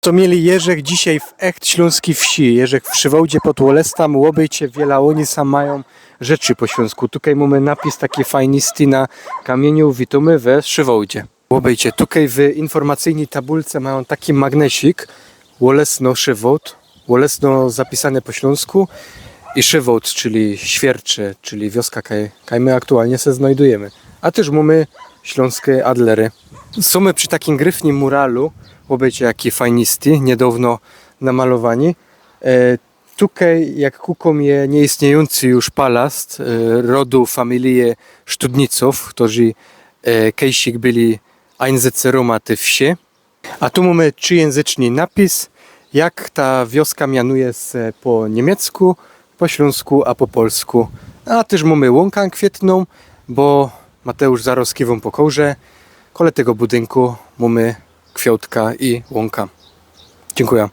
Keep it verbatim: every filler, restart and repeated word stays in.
To mieli Jerzech dzisiej w echt ślōnskij wsi, Jerzech w Szywołdzie pod Ôlestã. Ôbejcie, wiela ôni sam majōm rzeczy po ślōnsku. Tukej mōmy napis taki fajnisty na kamiyniu: „Witōmy we Szywołdzie”. Ôbejcie, tukej w informacyjnyj tabulce majōm taki magnesik: Ôlesno Szywołd, Ôlesno zapisane po ślōnsku i Szywołd, czyli Świercze, czyli wioska, kaj, kaj my aktualnie se znajdujymy. A tyż mōmy ślōnske adlery. Sōmy przi takim gryfnym muralu, ôbejcie, jaki fajnisty, niydŏwno namalowany. E, tukej, jak kukōm, je niyistniyjōncy już palast, e, rodu, familije Sztudnicōw, kerzy, e, kejsik byli ajnzycerōma tyj wsie. A tu mōmy trzijynzyczny napis, jak ta wioska mianuje se po niymiecku, po ślōnsku a po polsku. A tyż mōmy łōnkã kwietnōm, bo Mateusz zarŏz kiwōm po kołże. Kole tego budynku mōmy kwiŏtka i łōnka. Dziynkuja.